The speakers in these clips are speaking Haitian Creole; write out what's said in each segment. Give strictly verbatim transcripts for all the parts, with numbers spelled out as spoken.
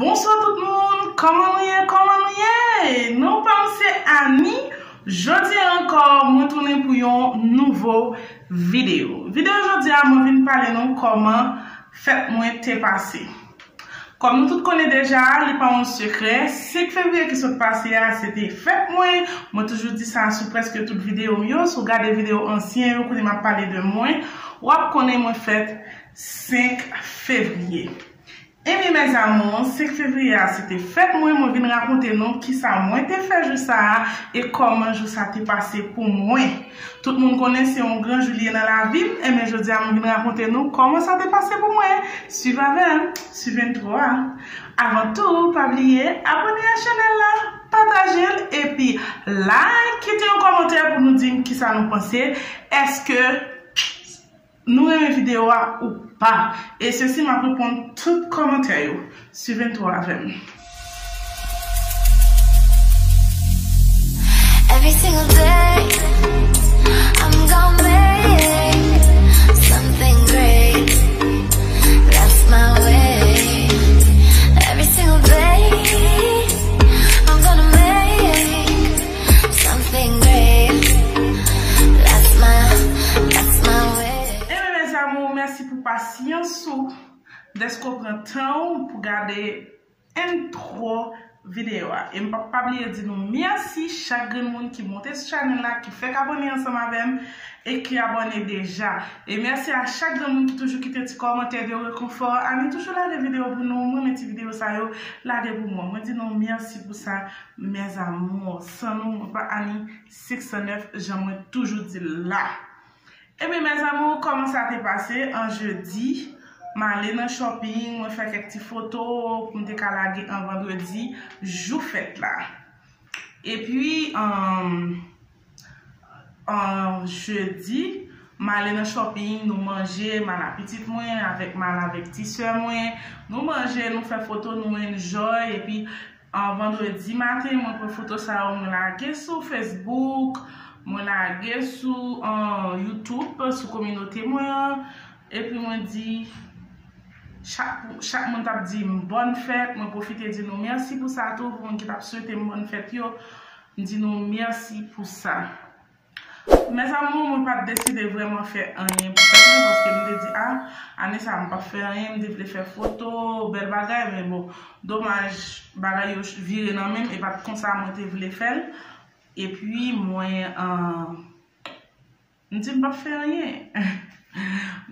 Bonswa tout moun, kòman nou ye, kòman nou ye? Non pa m se Annie. Jodi a ankò, mwen tounen pou yon nouvo videyo. Videyo jodi a, mwen vin pale nou kòman fèt mwen te pase. Kòm nou tout konnen deja, li pa yon sekrè, senk fevriye ki sot pase a, se te fèt mwen. Mwen toujou di sa sou prèske tout videyo m yo. Si w gade videyo ansyen yo, kote m ap pale de mwen, w ap konnen mwen fèt senk fevriye. Ebyen, mes amours, senk fevriye a, se te fèt mwen, mwen vin rakonte nou kisa mwen te fè jou sa a e kòman jou sa te pase pou mwen. Tout moun konnen se yon gran jou li ye nan lavi m, ebyen, jodi a, mwen vin rakonte nou kòman sa te pase pou mwen. Swiv avè m, swiv entwo a. Avan tou, pa bliye abòne a chanèl la, pataje l, epi like, kite yon kòmantè pou nou di m kisa nou panse. Èske nou renmen videyo a ou pa? E sesi, m ap reponn tout kòmantè yo. Swiv entwo avè m. Every single day, I'm gonna make something great. That's my way. Every single day, I'm gonna make something great. That's my, that's my way. Ebyen, mes amours, mèsi pou pasyans ou, dèske w pran tan ou pou gade entwo videyo a. E m p ap pa bliye di nou mèsi chak grenn moun ki monte sou chanèl la, ki fèk abòne ansanm avè m e ki abòne deja. E mèsi a chak grenn moun ki toujou kite ti kòmantè de rekonfò. Annie toujou lage videyo pou nou. Mwen renmen ti videyo sa yo, lage pou mwen. Mwen di nou mèsi pou sa, mes amours. San nou, mwen pa Annie six oh nine, jan mwen toujou di l la. Ebyen, mes amours, kòman sa te pase? An jedi, m ale nan shopping, mwen fè kèk ti foto pou m te ka lage an vandredi, jou fèt la. Epi, an, an jedi, m ale nan shopping, nou manje, m al a pitit mwen, avèk m al avèk ti sè mwen, nou manje, nou fè foto, nou enjoy, epi an vandredi maten, mwen pran foto sa yo, mwen lage sou Facebook, mwen lage sou an, YouTube, sou kominote mwen an. Epi mwen di, chak, chak moun t ap di m bòn fèt, mwen pwofite di nou mèsi pou sa tou, pou moun ki t ap swete m bòn fèt yo, m di nou mèsi pou sa. Mes amours, mwen pa t deside vrèman fè anyen pou fèt mwen, paske m te di, a, ane sa a m p ap fè anyen, m te vle fè foto, bèl bagay, men bon, domaj, bagay yo vire nan men m, e pa t konsa mwen te vle fè l. Epi mwen, an, m di m p ap fè anyen.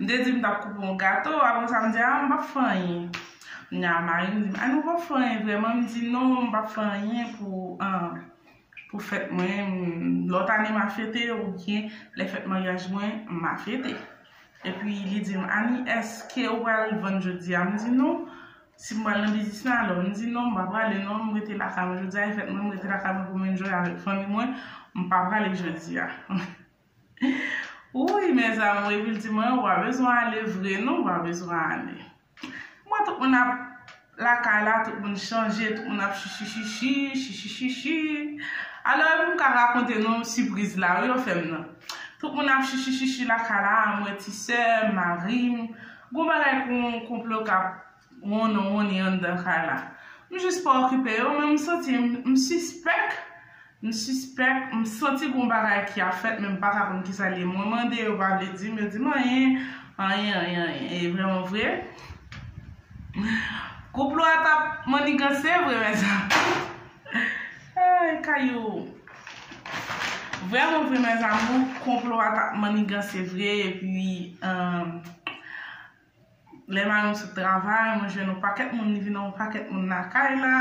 M te di m t ap koupe yon gato, apre sa m di, a, m p ap fè anyen. Kounye a mari m di m, a, nou p ap fè anyen vrèman? M di, non, m p ap fè anyen pou, an, pou fèt mwen, lòt ane m a fete, oubyen lè fèt maryaj mwen, m a fete. Epi li di m, Annie, èske ou pral vann jodi a? M di, non, si m pral nan biznis la, alò, m di, non, m pa prale, non, m rete lakay mwen jodi a, e fèt mwen, m rete lakay mwen pou m enjoy avèk fanmi mwen, m pa prale jodi a. Wi, mes amours, epi l di mwen, ou pa bezwen ale vre, non, ou pa bezwen ale. Mwen, tout moun ap lakay la, tout moun chanje, tout moun ap chichi chichi, chichi chichi. Alò, epi m ka rakonte nou sipriz la, wi, yo fè m nan. Tout moun ap chichi chichi lakay la, mwen, ti sè, mari m. Gon bagay kon konplo k ap wonnen, wonnen anndan kay la. M jis pa okipe yo, men m santi m, m sispèk. M sispèk, m santi gon bagay ki ap fèt, men m pa ka konn kisa l ye. Mwen mande yo, pa vle di m, yo di m anyen, anyen, anyen, anyen. E vrèman vre, konplo a t ap manniganse vre, mes amours. Ay, kayou. Vrèman vre, mes amours, konplo a t ap manniganse vre, epi, um, lè mari m sot travay, mwen jwenn yon pakèt moun, li vin yon pakèt moun lakay la,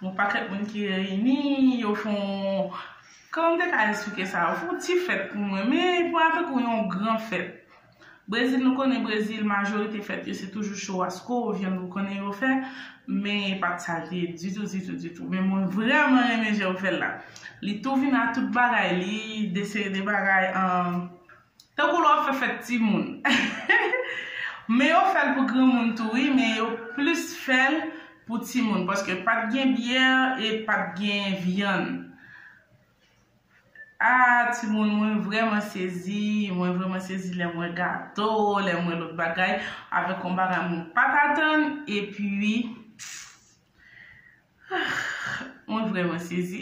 yon pakèt moun ki reyini, yo fè yon, kòman m te ka esplike sa? Yo fè yon ti fèt pou mwen, men li pa tankou yon gran fèt. Brezil, nou konnen Brezil, majorite fèt yo se toujou churrasco, vyann, nou konnen yo fè, men e pa t sa l te ye ditou, ditou, ditou. Men mwen vrèman renmen jan yo fè l la. Li tou vin ak tout bagay, li desere de bagay, an, tankou lè w ap fè fèt timoun. Men yo fè l pou granmoun tou, wi, men yo plis fè l pou timoun, paske pa t gen byè e pa t gen vyann. Ah, timoun, mwen vrèman sezi, mwen vrèman sezi lè m wè gato, lè m wè lòt bagay, avèk yon bagay mwen pa t atann, epi, Vrèman sezi.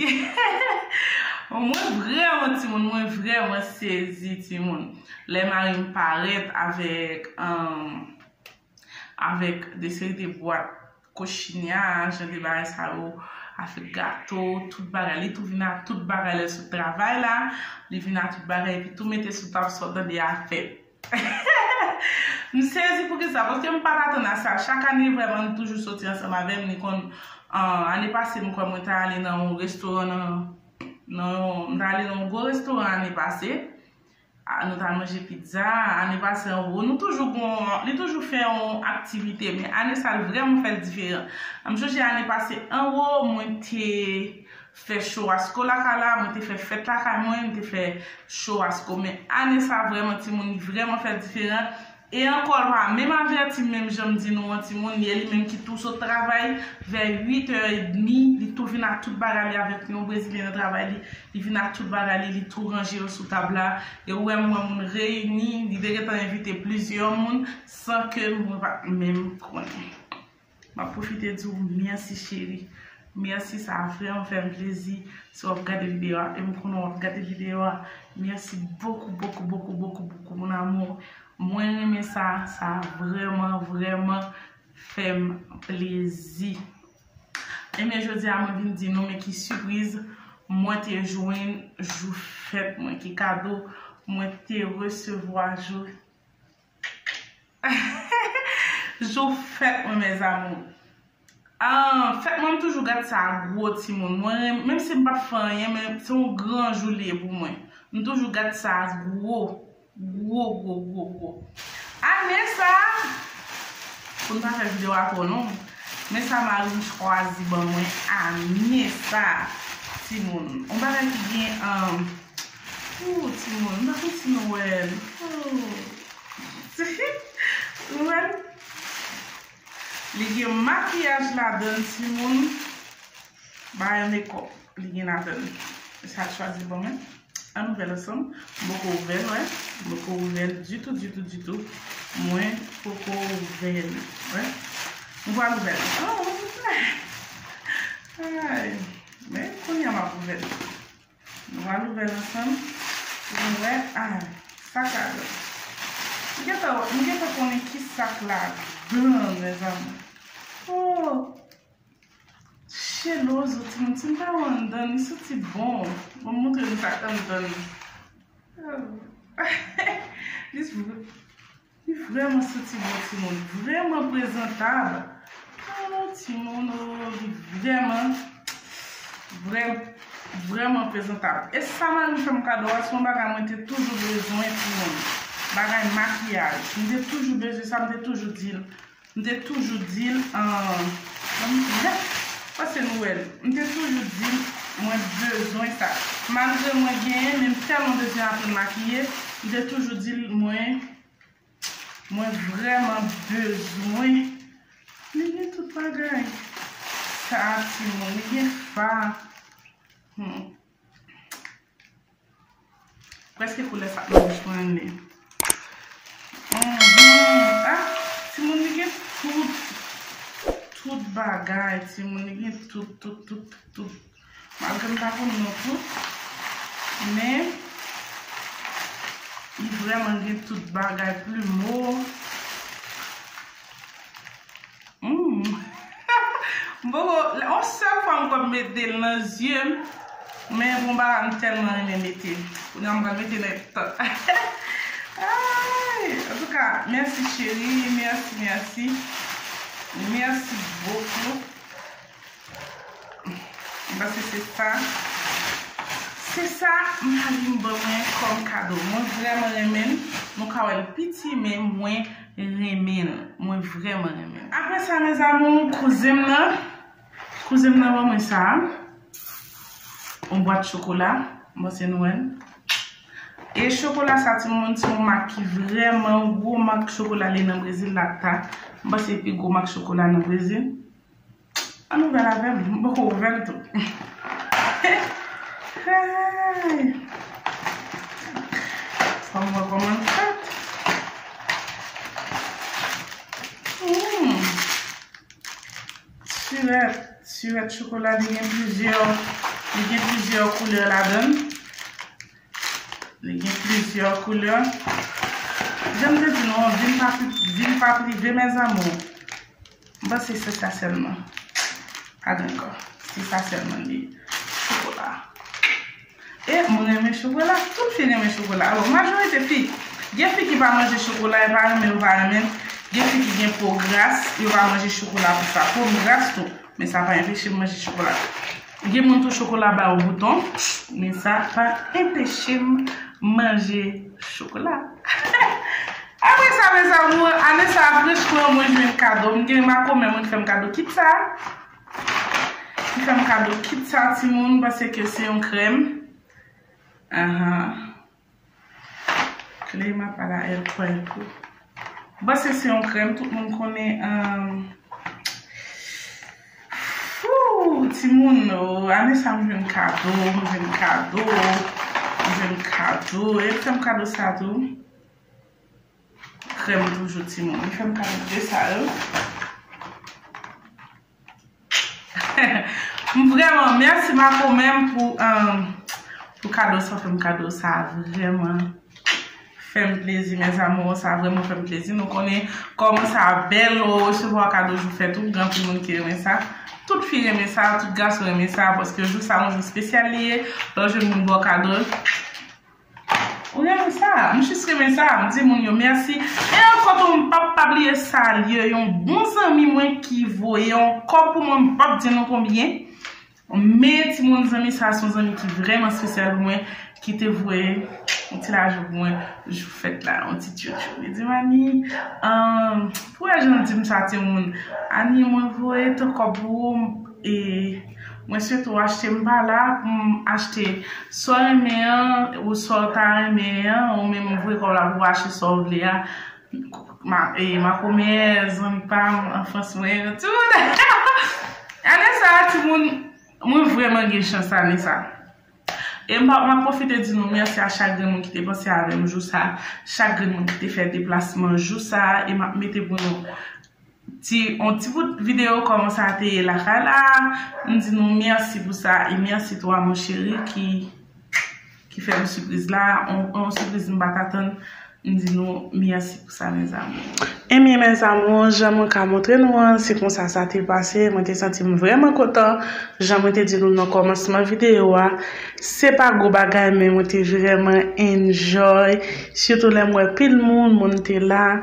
Mwen vrèman timoun, mwen vrèman sezi timoun. Lè mari m parèt avèk, um, avèk de seri de bwat kochinya, jan de bagay sa yo, avèk gato, tout bagay. Li tou vin ak tout bagay lè l sot travay la. Li vin ak tout bagay, epi tou mete sou tab sa w tande a fèt. M sezi poukisa, paske m pa t atann a sa. Chak ane, vrèman, li toujou soti ansanm avè m. Li konn, an, ane pase, m kwè mwen t ale nan yon restoran, nan, nan yon, m t ale nan yon gwo restoran ane pase. A, nou t al manje pizza. Ane pase, anwo, nou toujou gon, li toujou fè yon aktivite, men ane sa, l vrèman fè l diferan. M sonje ane pase, anwo, mwen te fè churrasco lakay la, mwen te fè fèt lakay mwen, mwen te fè churrasco. Men ane sa vrèman timoun, li vrèman fè diferan. E ankò, l pa menm avèti m, menm jan m di nou an timoun, e li menm ki tou sot travay, vè uit è edmi, li tou vin ak tout bagay li avèk yon brezilyen nan travay li, li vin ak tout bagay li, li tou ranje yo sou tab la. E ou wè m wè moun reyini, li te gentan envite plizyè moun, san ke mwen pa t menm konnen. M ap pwofite di w mèsi, cheri. Mèsi, sa vrèman fè m plezi. Si w ap gade videyo a, e m konnen w ap gade videyo a, mèsi bokou, bokou, bokou, bokou, bokou, mon amour. Mwen renmen sa, sa vrèman, vrèman fè m plezi. Ebyen, jodi a, mwen vin di nou, men ki sipriz mwen te jwenn jou fèt mwen, ki kado mwen te resevwa jou Jou fèt mwen, mes amours. Ah, fèt mwen, m toujou gad sa gwo timoun. Mwen, menm si m pa fè anyen, men se yon gran jou li ye pou mwen. M toujou gad sa gwo, gwo, gwo, gwo, gwo. Ane sa, pou n pa fè videyo a twò long, men sa mari m chwazi ban mwen ane sa, timoun. Yon bagay ki gen, um, ou, timoun, m pa konn si nou wè l. Ou. Ou wè l? Li gen makiyaj ladan l, timoun. Bagay mekòp li gen ladan l. Sa l chwazi ban mwen. Ann ouvè l ansanm. M poko ouvè l, wè. M poko ouvè l ditou, ditou, ditou. Mwen poko ouvè l, wè. Nou pral ouvè l ansanm. Ay. Men kounye a m ap ouvè l. Nou pral ouvè l ansanm pou nou wè. Ah, sa k ladan. M gentan, m gentan konnen ki sa k ladan, mes amours. Oh! Chelozo, timoun, si m ta wè anndan, li santi bon. Bon, m montre nou sa k anndan. Oh. Li Li vrèman santi bon, timoun. Vrèman prezantab. Oh, timoun, oh, li vrèman, vrè, vrèman prezantab. E sa mari m fè m kado a, se yon bagay mwen te toujou bezwen, timoun. Bagay makiyaj. M te toujou bezwen sa, m te toujou di l. M te toujou di l, an, pase nou wè l. M te toujou di l, mwen bezwen sa. Malgre mwen genyen, men m tèlman bezwen aprann makiye, m te toujou di l, mwen, Mwen vrèman bezwen. Li gen tout bagay. Sa, timoun, li gen fa. Hmm. Prèske koulè sa nan bouch mwen li. Mhm. Ah, timoun, li gen tout, tout bagay, timoun, li gen tout, tout, tout, tout. Malgre m pa konn non tout, men li vrèman gen tout bagay, plumeau. Mm. M poko, yon sèl fwa m kwè m mete l nan zye m, men bon bagay m tèlman renmen mete l. Kounye a m pral mete nan tan. Ay, antouka, mèsi cheri, mèsi, mèsi. Mèsi bokou. M panse se sa. Se sa mari m ban mwen kòm kado. Mwen vrèman renmen l. Nou ka wè l piti, men mwen renmen l. Mwen vrèman renmen l. Apre sa, mes amours, kouzen m nan, kouzen m nan ban mwen sa. Yon bwat chokola. M panse nou wè l. E chokola sa, timoun, se yon mak ki vrèman gwo mak chokola li nan Brezil la ta. M panse pi gwo mak chokola nan Brezil. Ann ouvè l avè m. M poko ouvè l tou. Hey! Fò m wè kòman l fèt. Hmm. Ti Sirèt, sirèt chokola, li gen plizyè, li gen plizyè koulè ladan l. Li gen plizyè koulè. Jan m te di nou, vi n pa pri-, vi n pa prive, mes amours. M panse se sa sèlman. Pa gen ankò. Se sa sèlman li ye. Chokola. E mwen renmen chokola. Tout fi renmen chokola. Alò, majorite fi, gen fi ki pa manje chokola, yo pa renmen, yo pa renmen. Gen fi ki gen po gras, yo pa manje chokola pou sa. Po m gras tou, men sa pa enpeche m manje chokola. Gen moun tou chokola ba yo bouton, men sa pa enpeche m manje chokola. Apre sa, mes amours, ane sa a, franchman, mwen jwenn kado. M gen makomè mwen ki fè m kado kit sa. Ki fè m kado kit sa, timoun, paske se yon krèm. Ahan. Klema para el cuerpo. Bon, se, se yon krèm, tout moun konnen. Um, fou, timoun, oh, ane sa, m jwenn kado, m jwenn kado, m jwenn kado. E l fè m kado sa tou. Krèm toujou, timoun. Li fè m kado de sa yo. M vrèman, mèsi makomè m pou, um, pou kado sa, fè m kado sa vrèman fè m plezi, mes amours, sa vrèman fè m plezi. Nou konnen kòman sa bèl, ou resevwa kado jou fèt ou, gen anpil moun ki renmen sa. Tout fi renmen sa, tout gason renmen sa, paske jou sa yon jou espesyal li ye. Lè w jwenn moun ba w kado, ou renmen sa, m jis renmen sa, m di moun yo mèsi. E ankò tou, m p ap pa bliye salye yon bon zanmi mwen ki voye yon kòb pou mwen, m p ap di nou konbyen. Men timoun, zanmi sa, se yon zanmi ki vrèman espesyal pou mwen, ki te voye yon ti lajan pou mwen, jou fèt la, yon ti tchotcho. Li di m, Ani, um, pou wè jan l di m sa, timoun, Ani, mwen voye tan kòb pou ou, e mwen swete w achte, m pa la pou m achte sa w renmen an, ou sa w ta renmen an, ou menm voye kòb la pou w achte sa w vle a. Ma, e, makomè, zanmi pa m, anfans mwen, tout. Ane sa a, timoun, mwen vrèman gen chans ane sa. E m ap, m ap pwofite di nou mèsi a chak grenn moun ki te panse avè m jou sa, chak grenn moun ki te fè deplasman jou sa, e m ap mete pou nou ti, yon ti bout videyo kòman sa te ye lakay la. M di nou mèsi pou sa, e mèsi tou a mon chéri ki, ki fè m sipriz la, yon, yon sipriz m pa t atann. M di nou mèsi pou sa, mes amours. Ebyen, mes amours, jan mwen ka montre nou an, se konsa sa te pase. Mwen te santi m vrèman kontan. Jan mwen te di nou nan kòmansman videyo a, se pa gwo bagay, men mwen te vrèman enjoy. Sitou lè m wè pil moun, moun te la.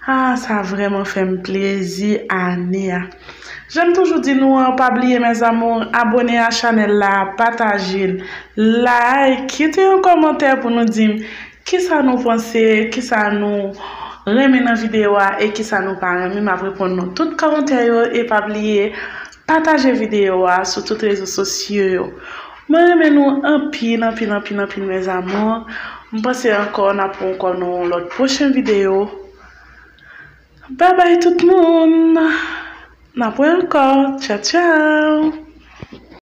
Ah, sa vrèman fè m plezi ane a. Jan m toujou di nou an, pa bliye, mes amours, abòne a chanèl la, pataje l, like, kite yon kòmantè pou nou di m kisa nou panse, kisa nou renmen nan videyo a e kisa nou pa renmen. M ap reponn nou tout kòmantè yo e pa bliye pataje videyo a sou tout rezo sosyo yo. Mwen renmen nou anpil, anpil, anpil, anpil, mes amours. M panse ankò n ap wè ankò nan yon lòt pwochen videyo. Babay tout moun. N ap wè ankò. Tchaw, tchaw.